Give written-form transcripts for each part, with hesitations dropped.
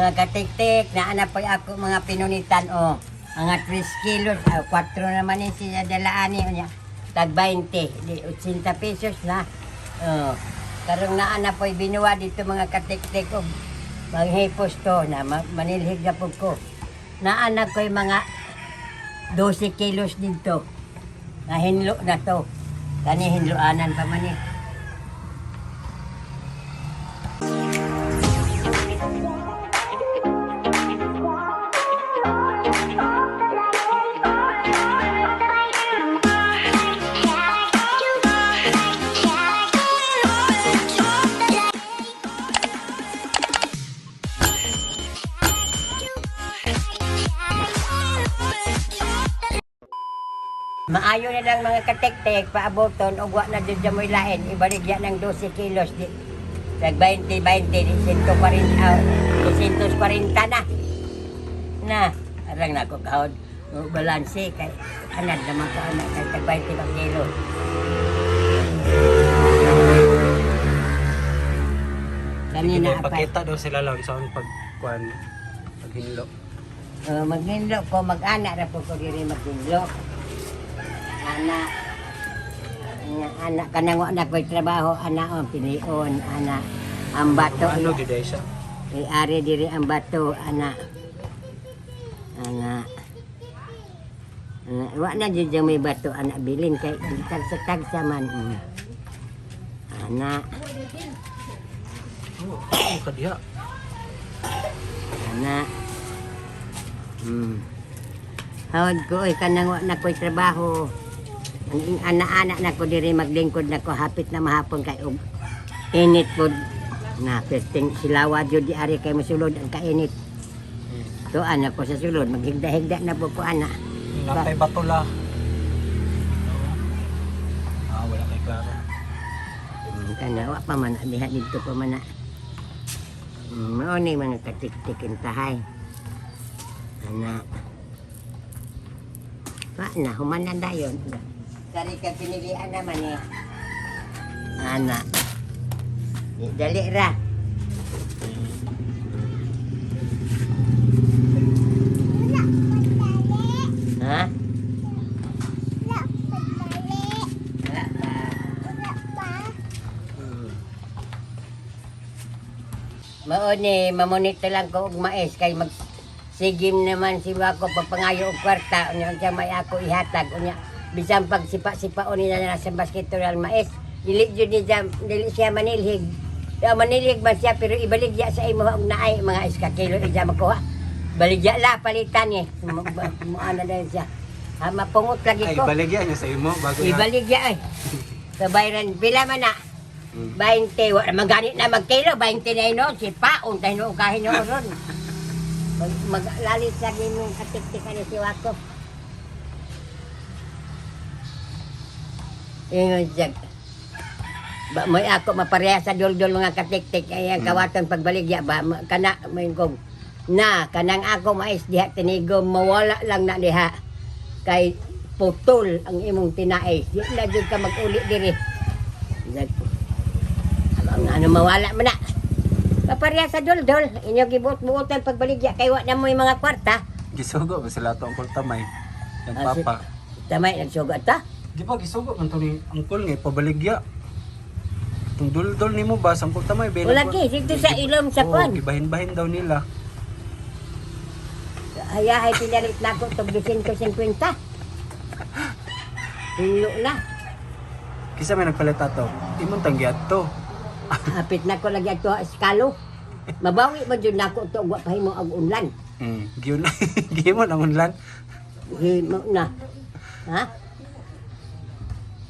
Mga katiktik, naana po ako mga pinunitan o. Mga 3 kilos, 4 naman yung siya dalaan niya. Tag 20, di 80 pesos na. Oh. Karong naana po'y binuwa dito mga katiktik og maghipos to na manilhig na po ko. Naana ko'y mga 12 kilos dito. Nahinlo na to. Kani hinloanan pa man eh. Maayo na lang mga katektek, paaboton, ug wa na jud mo'y lain, ibaligya ng 12 kilos. Di, nag 20, 20, di 140, 240 na. Na, arang na ko kahod. Mo balanse kay anad naman ko anak kay tag 20 pa kilo. Kanina pa. Pakita daw sila lang sa pag kuan paghinlo. Maghinlo ko, mag-ana ra po ko diri maghinlo. Ana. Ana, ana kanang wa na ko'y trabaho, ana oh, pinion, ana. Ang bato, Ano gyud ay siya? ay ari diri ang bato, ana. Ana. Ana, wa na jud yung may bato, ana bilin kay tagsa-tagsa man. Ana, Oh, oh kadiha. ana. Hawad ko oy kanang wa na ko'y trabaho. Ang ana-ana na ko diri maglingkod na ko hapit na mahapon kay og init pod na perting silawa jud di ari kay mosulod ang kainit. To ana ko sa sulod maghigda-higda na po ko ana. Napay batula. Ah, wala kay klaro. Kana wa pa man diha didto pa man na. Mao ni mga katiktik tahay. Ana. Wa na human na dayon. Kari ka pinilian naman eh. Ana. Di, dali ra. Ha? Wala pa. Mao ni mamonito lang ko og mais kay mag sigim naman si Wako pagpangayo og kwarta unya unsa may ako ihatag unya bisan pag sipa-sipa ni na sa basketball mais dili jud ni siya dili siya manilhig. Ya, manilhig man siya pero ibaligya sa imo og naay mga iska kilo ija makuha. Baligya la palitan ni. Mo ana dahil siya. Ha, mapungot lagi Ay, ko. baligya niya sa imo bago na. Ibaligya ay. Kabayran pila man na. 20, wala man ganit na magkilo, 20 na ino, si paon, tayo noong kahin noon ron. Maglalit sa nimong katiktikan ni si Wako. Ingon siya. Ba, may ako mapareha sa duldul mga katiktik ay ang kawatan pagbaligya ba kana may kong na kanang ako mais diha tinigo mawala lang na diha kay putol ang imong tinais di na jud ka maguli diri. Ang ano mawala man na. Papareha sa duldul inyo gibuot-buotan pagbaligya kay wa na mo yung mga kwarta. Gisugo ba sila to Uncle Tamay? Yung Ah, papa. Tamay nagsugat ta. Di ba gisugo man to ni Uncle nga ipabaligya? Tung duldul nimo ba sa Uncle Tamay? Wala gi dito sa ilom sa Oo, kwan. gibahin-bahin daw nila. Hayahay pinalit na ako tog 250. Hilo na. Kisa may nagpalit ato. Imong tanggiat to. Hapit na ko lagi ato eskalo. Mabawi man jud nako to wa pahimo og unlan. Giyon gihimo ng unlan. Himo na. Ha?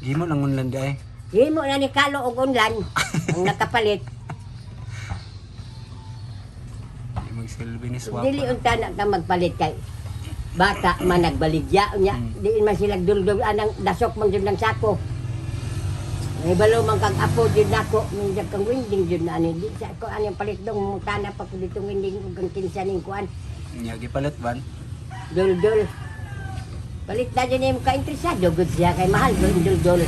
Gihimo ng unlan di ay. Himo na ni Kalo og unlan ang nakapalit. Di magsilbi ni swap. Dili unta na ka magpalit kay bata man nagbaligya unya di man sila duldul anang dasok man jud ng sako. May balo man kag apo jud nako, minjag kang winding jud na ani. Di sa ko ani ang palit dong mutana pa ko ditong winding ug ang kinsa ning kuan. Nya gipalit ban. Duldul. Palit na jud nimo ka interesado gud siya kay mahal gud duldul.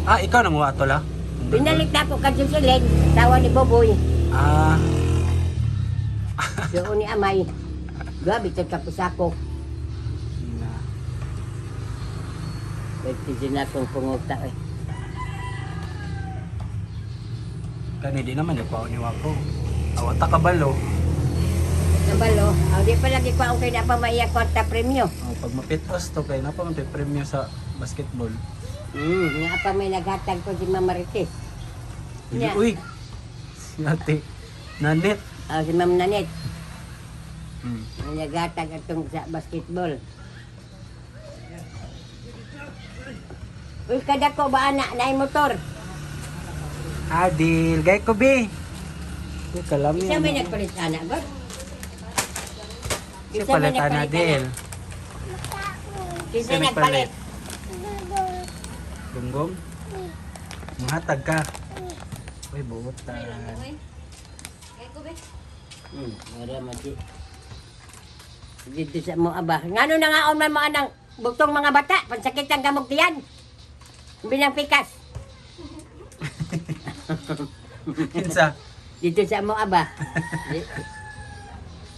Ah, ikaw nang ato la. Pinalit na ko kay Jocelyn, tawa ni Boboy. Ah, Igsuon ni amay. Grabe sa kapusako. Na. Pwede din akong punguta eh. Kani di naman ikaw ni Wako. Awata ka balo. Nabalo, oh, di pa lagi ko ang kay na pa maiya kwarta premyo. Oh, pag mapitos to kay napa man to'y premyo sa basketball. Nga pa may naghatag ko si Ma'am Marites. Uy, Yeah. uy. Si Ate Nanet. Oh, si Ma'am Nanet. May naghatag atong sa basketball. Uy, kada ko ba ana naay motor? Adil, gay ko bi. Uy, kalami. Isa may ano. nagpalit ana, god. Si palit ana Adil. Isa Siya nagpalit. Gunggong. Manghatag ka. Uy, buotan. Wala man si. Dito sa mo aba. Ngano na nga man mo anang bugtong mga bata, pansakit ang gamog tiyan. Bilang pikas. Kinsa? Dito sa mo aba.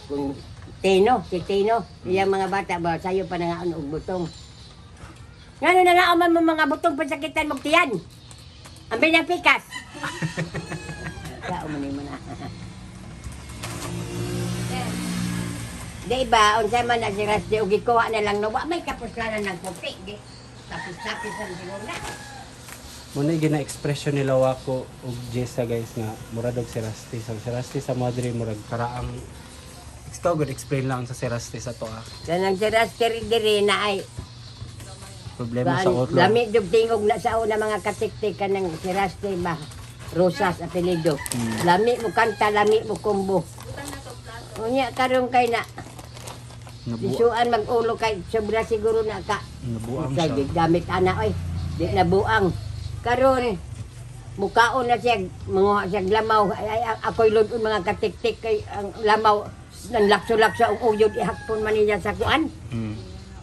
Kung Tino, si Tino, iyang mga bata ba sayo pa na nga og butong. Ngano na nga man mo mga butong pansakitan mog tiyan. Ang bilang pikas. Sao man ni mo na. Di ba, unsa man na si Rusty, og gikuha na lang no, wa may kapuslanan ng kopi. Di, tapos-tapos ang siguro na. Muna yung gina-expression nila Wako og Jessa guys nga murag og si Rusty. So si Rusty sa Madre murag karaang Ikaw good explain lang sa si Rusty sa to ah. Kanang si Rusty rin diri na ay Problema sa Baan, otlo. lami jud tingog na sa una mga katiktik kanang si Rusty ba. Rosas apelyido. Lami mo kanta, lami mo kumbo. Unya karon kay na Nabuang, isuan mag-ulo kay sobra siguro na ka. nabuang Sa siya. gamit ana oy. Di na buang. Karon mukaon na siya manguha siya lamaw ay, ay, ako'y lud mga katiktik kay ang lamaw nang lakso-lakso ang uyod ihakpon man niya sa kuan.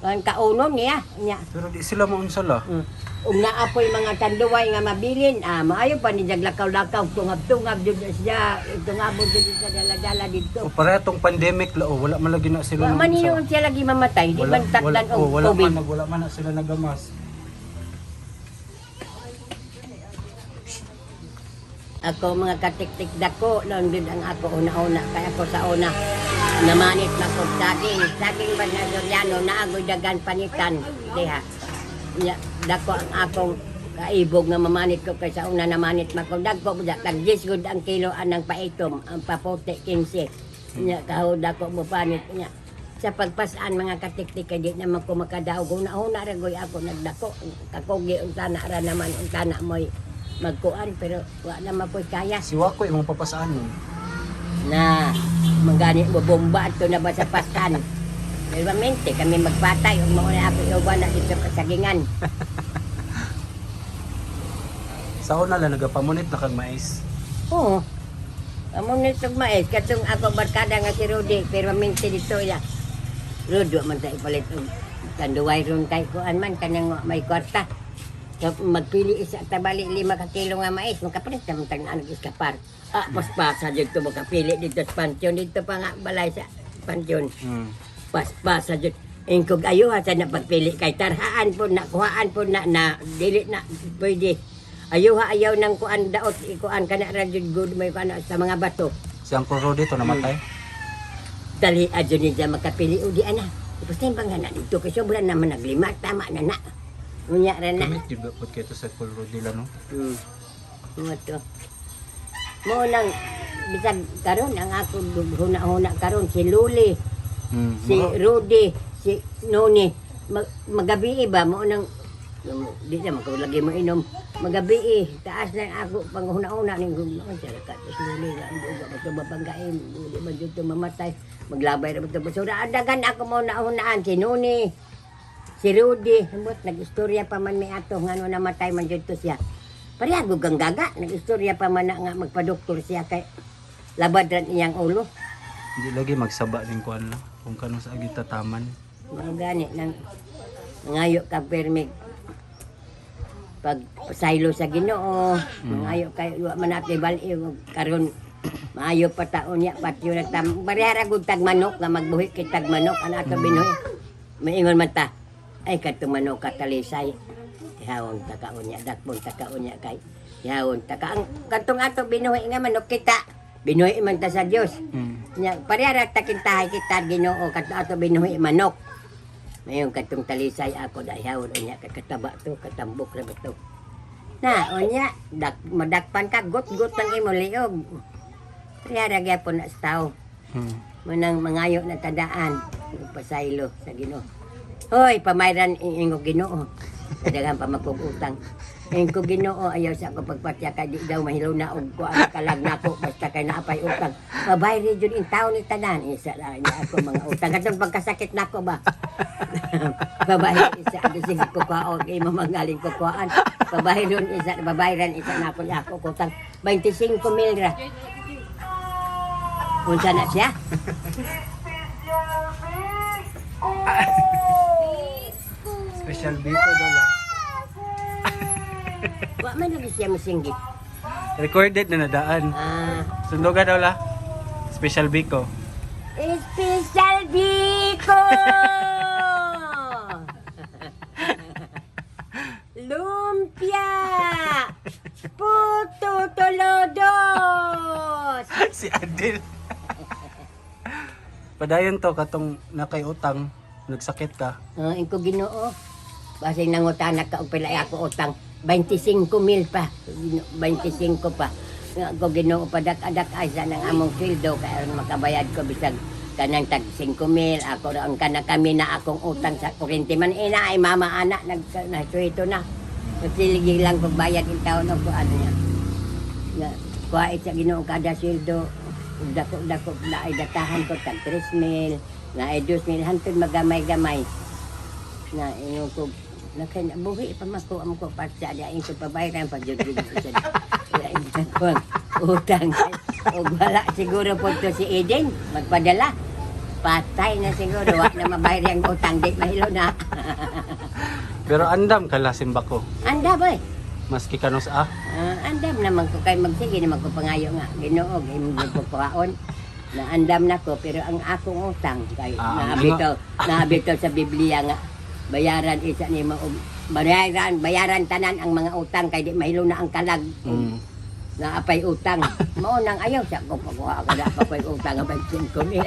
Ang kaunon niya niya. Pero di sila maunsala. Ug naapoy mga tanduway nga mabilin, ah, maayo pa ni jag lakaw-lakaw, tungab-tungab jud na siya, tungabot jud sa dala-dala didto. O pareha tong pandemic la oh, wala man lagi na sila Wa man naunsa. hinuon siya lagi mamatay, di man takdan wala, oh, og wala COVID. man, wala man na sila nagamas. Ako mga katiktik dako, noon din ang ako una-una, kay ako sa una. Namanit na ko saging, saging ba na Soriano, naagoy dagan panitan, diha. Nya, dako ang akong kaibog nga mamanit ko kay sa una namanit mako dagko mo tag 10 gud ang kilo anang paitom, ang papote 15. Nya kaho dako mo panit nya. Sa pagpasaan mga katiktik kay di naman ko makadaog, una-una ra goy ako nagdako, kakugi unta na ra naman unta na mo'y magkuan pero wa na makoy kaya Si Wako imong papasaan mo. Na manggani mo bomba ato na ba sa pasan. Normalmente kami magpatay ug mao na ako iuban na dito sa sagingan. Sa una lang nagapamunit na kag mais. Oo. Amo ni tug mais katong ako barkada nga si Rudy pero mente dito ya. Rudy wa man ta ipalit og kanduway ron kay kuan man kanang wa may kwarta. So, magpili isa tabali 5 ka kilo nga mais makapalit naman tag naan iskapar. Ah, paspasa dito makapili dito sa pansyon dito pa nga balay sa pansyon. Paspasa jud. Ingkog ayuha sa napagpili kay tarhaan po na kuhaan po na na dili na pwede. Ayuha ayaw nang kuan daot ikuan kana ra jud good may kuan sa mga bato. Si Uncle Rudy to namatay. Dali adyo ni dya makapili udi ana. Tapos na yung bangga na dito kay sobra naman naglima tama na na. Unya ra na. Kamit jud ba pud kay to sa Uncle Rudy la no. Mo to. Mo nang bisag karon ang ako huna-huna karon si Luli, si Rudy, si Noni. Magabi ba mo nang di na ko lagi mo inom. Magabi taas na ako panghuna-una ning gumon siya ka si Luli na ang buga ba to mabanggain, di man jud to mamatay. Maglabay ra ba to basura. Adagan ako mo naunaan si Noni. Si Rudy, ambot nag-istorya pa man may ato ngano namatay man jud to siya. Pareha gugang gaga, nag-istorya pa man na nga magpadoktor siya kay labad ra niyang ulo. Hindi lagi magsaba ning kuan la kung kano sa agit tataman. Mga gani nang mangayo ka permig pag pasaylo sa Ginoo, mangayo kay wa man natin bali karon Maayo pa taon niya patyo na tam. Barehara gud tag manok nga magbuhi kay tag manok ana ato binuhi. Maingon man ta. Ay kadtong manok katalisay. Ihawon ta ka unya, dakpon ta ka unya kay. Ihawon ta ka ang kadtong ato binuhi nga manok kita. Binuhi man ta sa Dios. Nya parehara ta kintahay kita Ginoo kadto ato binuhi manok. Mayon kadtong talisay ako da ihawon unya kay kataba to, katambok ra ba to. Na unya dak madakpan ka gut-gut ang imo liog. Parehara gyapon na sa tao. Manang mangayo na tadaan pasaylo sa Ginoo. Hoy, pamayran ingo Ginoo. Daghan pa magkugutang. Ingko Ginoo ayaw sa ako pagpatya kay di daw mahilo na og ko ang kalag nako basta kay naapay utang. Mabayri jud in taon ni tanan isa ra niya ako mga utang. Katong pagkasakit nako ba. Babayran isa ang sige ko kuhaon kay imo mangaling ko kuhaan. Babayron isa babayran isa nako niya ako utang 25 mil ra. Unsa na siya? Special biko daw la. Wa man lagi siya mosinggit. Recorded na nadaan. Ah, Sunduga daw la. Special biko. Special Biko! Lumpia! Puto Tolodos! Si Adel. Padayon to katong nakay utang, nagsakit ka. Oh, ingko Ginoo. Basing nangutana ka og pila ako utang 25 mil pa. 25 pa. Nga ko Ginoo padak-adak ay sa nang among sweldo kay aron makabayad ko bisag kanang tag 5 mil ako ra ang kana kami na akong utang sa kuryente man ina ay mama ana nag nasuhito na. Magsiligi lang pagbayad in taon og ano niya. Nga kuha sa Ginoo kada sweldo ug dako-dako na ay datahan ko tag 3 mil na ay 2 mil hantod magamay-gamay na ingon ko nakay buhi pa man ko amo ko patsa di ko pabayaran pa jud jud sa utang og wala siguro po to si Eden magpadala patay na siguro wa na mabayar ang utang di mahilo na. Pero andam ka la simbako. Anda boy. Maski kanos ah. Ah, andam naman ko kay magsige naman ko pangayo nga Ginoo imong pagkuhaon na andam na ko pero ang akong utang kay Ah, naabito naabito sa Biblia nga bayaran isa nimo og bayaran bayaran tanan ang mga utang kay di mahilo na ang kalag na apay utang mao nang ayaw sa ko pagkuha ka na apay utang ang 25 mil.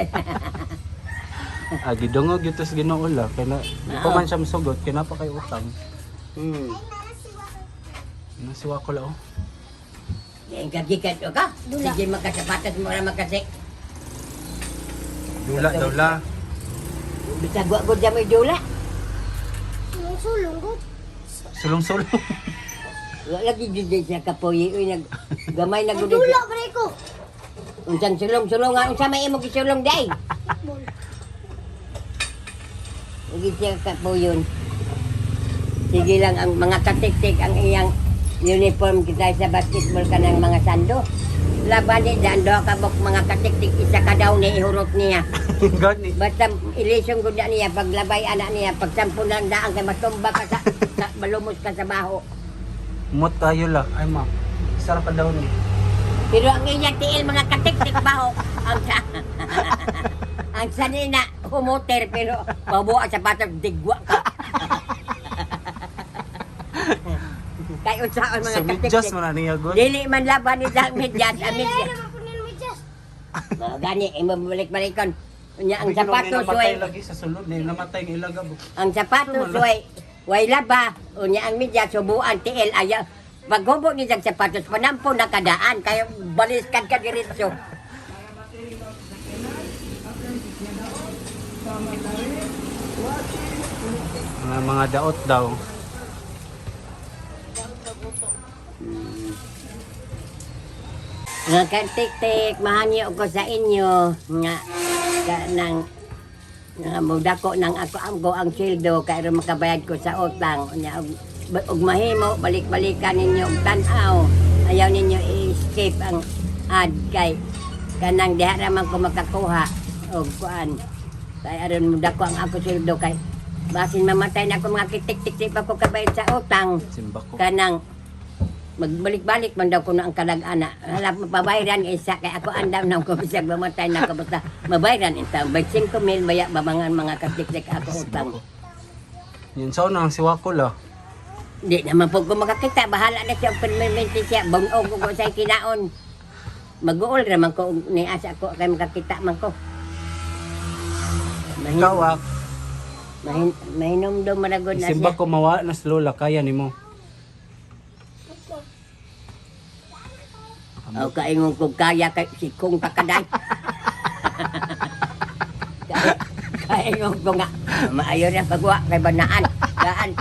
Ah, gidungog gyud to sa Ginoo la kay na di pa man siya mosugot kay napa kay utang. Nasiwa ko la oh. Di ka gikat o ka sige makasapatos mo ra makasi. Dula daw la. Bisag wa gud mo dula. Sulong ko. Sulong-sulong. Wa lagi jud di siya kapoy uy nag gamay na gud. Dula pre ko. Unsang sulong-sulong nga unsa may imo gisulong day? Lagi siya kapoyon. Sige lang ang mga katiktik ang iyang uniform kita sa basketball kanang mga sando. Laban ni dando kabok mga katiktik isa ka daw ni ihurot niya. Gani. Basta ilisong gud na niya paglabay anak niya pagsampo lang daan kay matumba ka sa malumos ka sa baho. Mot tayo la. Ay ma. Isa ra ka daw ni. Pero ang iyang tiil mga katiktik baho ang sa ang sanina humoter pero pabuo ang sapatos digwa ka. Kay unsaon mga So medyas katiktik. mo na niya gud. Dili man laban ni sa medyas ang medyas. Naman po nila medyas. Mga gani imo balik-balikon. Unya ang Sabi ko, may sapatos namatay way lagi sa sulod, ni namatay ng ilaga. ang sapatos way way laba unya ang medyas subuan tiil ayaw. Paghubo ni sa sapatos panampo nakadaan kayo baliskan ka diretso. Mga daot daw. Nga kantik-tik, mahanyo ko sa inyo nga ka, nang nga mudako nang ako ang ko ang sweldo kay aron makabayad ko sa utang unya og, og mahimo balik-balikan ninyo og tan-aw ayaw ninyo i-skip ang ad kay kanang diha ra man ko makakuha og kuan kay aron mudako ang ako sweldo kay basin mamatay na ako mga kitik-tik di pa ko kabayad sa utang Simbako. kanang Magbalik-balik man daw kuno ang kalag-ana. Hala, mababayran isa kay ako andam na ko bisag mamatay na ko basta mabayran inta. 25 mil baya ba mga katiktik ako utang. Yun sa una ang si Wako la. Di naman po ko makakita, bahala na siya permanente siya, bangog ko sa kinaon. Mag-uol raman ko og ni asa ko kay makakita man ko. Mahin, Ikaw ah, mahin, mahinom daw maragod na isimba siya. ko mawa na si Lola kaya nimo. O kaingon ko kaya kay sikong pakaday. Kaingon ko nga maayo na pagwa kay banaan. Daan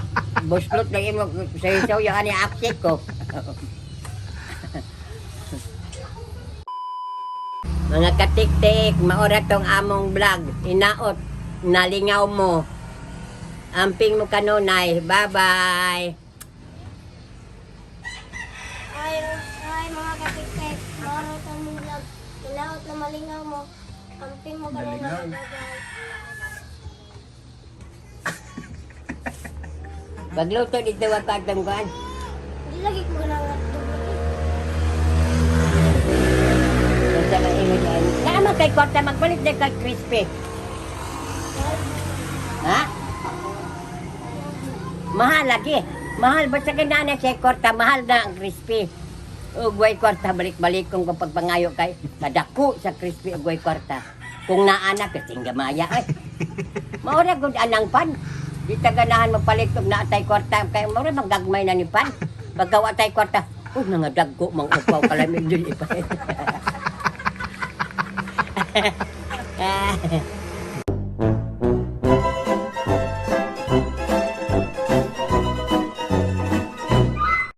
buslot na imo sa isaw yung ani aksik ko. Mga katiktik, maora tong among vlog. Inaot, nalingaw mo. Amping mo kanunay. Bye-bye. Ay, ay mga katiktik. Maro ka mong vlog. Inaot na malingaw mo. Amping mo kanina. Bye-bye. Pagluto dito wa katong kuan. Hindi lagi ko ganang dugo. Unsa man ingon niya? Naa man kay kwarta magpalit na kag crispy. Ha? Mahal lagi. Mahal basta kay naa siya kwarta, mahal na ang crispy. Ug way kwarta balik-balik kung kapag pangayo kay kadako sa crispy ug way kwarta. Kung naa na kasing gamaya ay. Maura gud anang pan. Di ta ganahan magpalit og naa tay kwarta kay maura magagmay na ni pan. Pagka wa tay kwarta, uy mga dagko mang upaw kalamig dun ipalit. Ah.